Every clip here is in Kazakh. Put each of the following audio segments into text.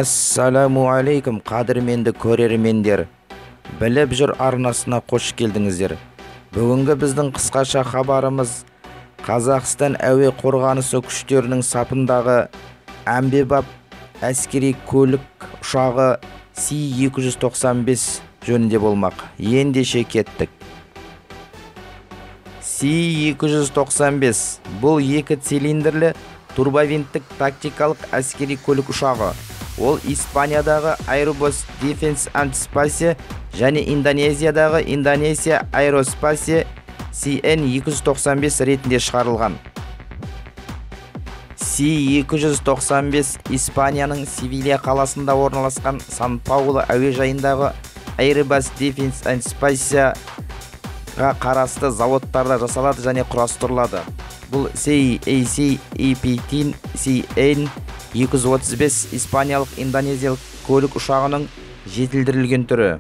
Ассаламу алейкум, қадірменді көрермендер! Біліп жүр арнасына қош келдіңіздер. Бүгінгі біздің қысқаша хабарымыз Қазақстан әуе қорғанысы күштерінің сапындағы әмбебап әскери көлік ұшағы Си-295 жөнінде болмақ. Ендеше кеттік. Си-295 бұл екі цилиндрлі турбовинттік тактикалық әскери көлік ұшағы. Ол Испаниядағы Airbus Defence and Space және Индонезиядағы Indonesia Aerospace CN-295 ретінде шығарылған. Си-295 Испанияның Севилья қаласында орналасқан Сан-Пауло әуежайындағы Airbus Defence and Space-ға қарасты заводтарда жасалады және құрастырылады. Бұл CAC EP-10 CN-235 испаниялық индонезиялық көлік ұшағының жетілдірілген түрі.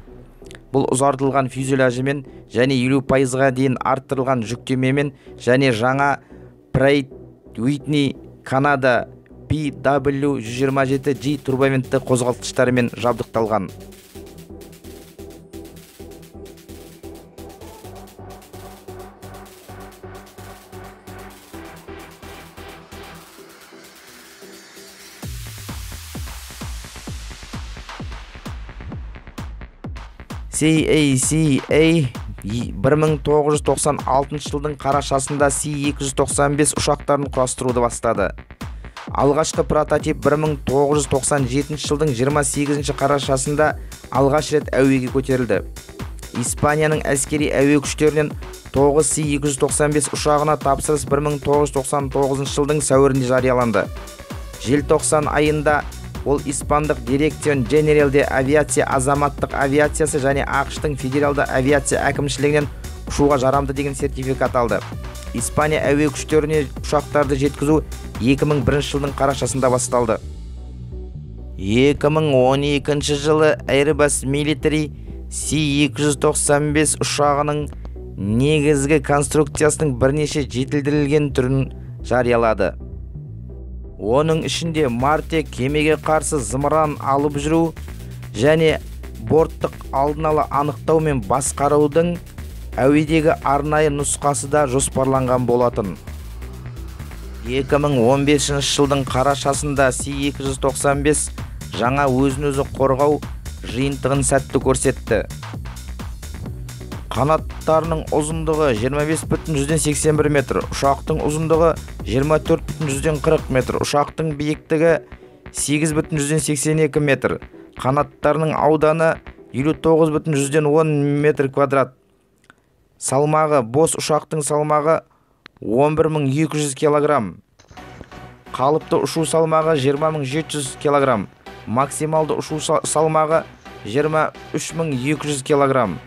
Бұл ұзартылған фюзеляжымен және 50%-ға дейін арттырылған жүктемемен және жаңа Pratt Whitney Канада PW127G турбовинтті қозғалтқыштарымен жабдықталған. CACA 1996 жылдың қарашасында Си-295 ұшақтарын құрастыруды бастады. Алғашқы прототип 1997 жылдың 28 қарашасында алғаш рет әуеге көтерілді. Испанияның әскери әуе күштерінен 9 Си-295 ұшағына тапсырыс 1999 жылдың сәуірінде жарияланды. Желтоқсан айында ол испандық Dirección General de Aviación азаматтық авиациясы және АҚШ-тың федералды авиация әкімшілігінен ұшуға жарамды деген сертификат алды. Испания әуе күштеріне ұшақтарды жеткізу 2001 жылдың қарашасында басталды. 2012 жылы Airbus Military Си-295 ұшағының негізгі конструкциясының бірнеше жетілдірілген түрін жариялады. Оның ішінде Марте кемеге қарсы зымыран алып жүру және борттық алдын ала анықтау мен басқарудың әуедегі арнайы нұсқасы да жоспарланған болатын. 2015 жылдың қарашасында Си-295 жаңа өзін-өзі қорғау жиынтығын сәтті көрсетті. Қанаттарының ұзындығы 25,81 метр, ұшақтың ұзындығы 24,40 метр, ұшақтың биіктігі 8,82 метр, қанаттарының ауданы 59,10 метр квадрат. Салмағы, бос ұшақтың салмағы 11 200 килограмм. Қалыпты ұшу салмағы 20 700 килограмм. Максималды ұшу салмағы 23 200 килограмм.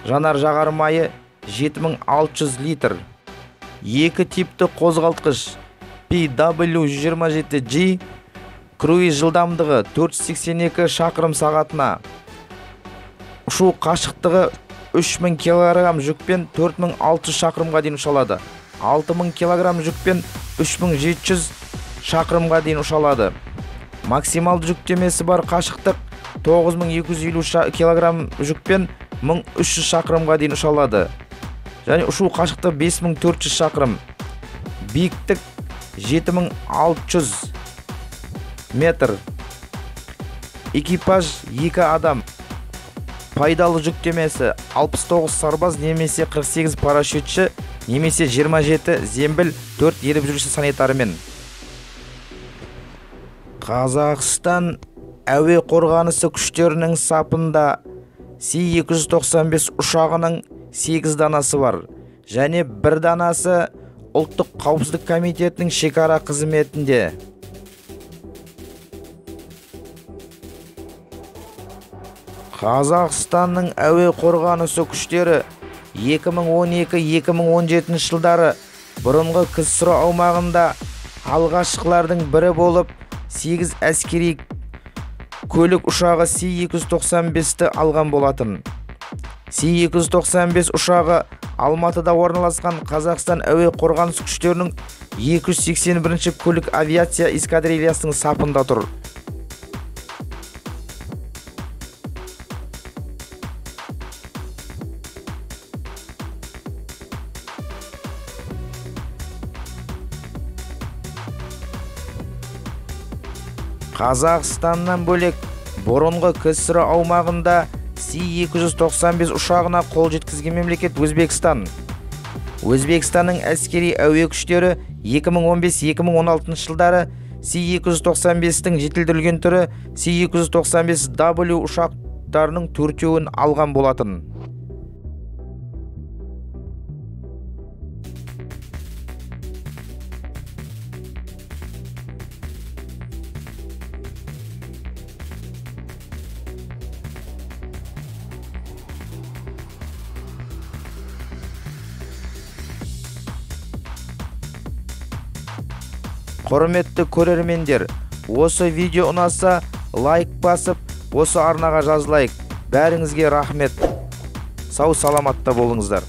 Жанар жағармайы 7600 литр. Екі типті қозғалтқыш PW127G, круиз жылдамдығы 482 шақырым сағатына. Ұшу қашықтығы 3000 кг жүкпен 4600 шақырымға дейін ұша алады. 6000 кг жүкпен 3700 шақырымға дейін ұша алады. Максималды жүктемесі бар қашықтық 9250 кг жүкпен 1300 шақырымға дейін ұша алады. Және ұшу қашықтығы 5400 шақырым. Биіктік 7600 метр. Экипаж 2 адам. Пайдалы жүктемесі 69 сарбаз немесе 48 парашютші немесе 27 зембіл, 4 еріп жүруші санитарымен. Қазақстан әуе қорғанысы күштерінің сапында Си-295 ұшағының 8 данасы бар және бір данасы Ұлттық қауіпсіздік комитетінің шекара қызметінде. Қазақстанның әуе қорғанысы күштері 2012-2017 жылдары бұрынғы КСРО аумағында алғашқылардың бірі болып 8 әскери көлік ұшағы Си-295-ті алған болатын. Си-295 ұшағы Алматыда орналасқан Қазақстан әуе қорғаныс күштерінің 281 көлік авиация эскадрильясының сапында тұр. Қазақстаннан бөлек, бұрынғы КСР аумағында Си-295 ұшағына қол жеткізген мемлекет Өзбекстан. Өзбекстанның әскери әуе күштері 2015-2016 жылдары Си-295-тің жетілдірілген түрі Си-295W ұшақтарының төртеуін алған болатын. Құрметті көрермендер, осы видео ұнаса лайк басып, осы арнаға жазылайық. Бәріңізге рахмет. Сау саламатта болыңыздар.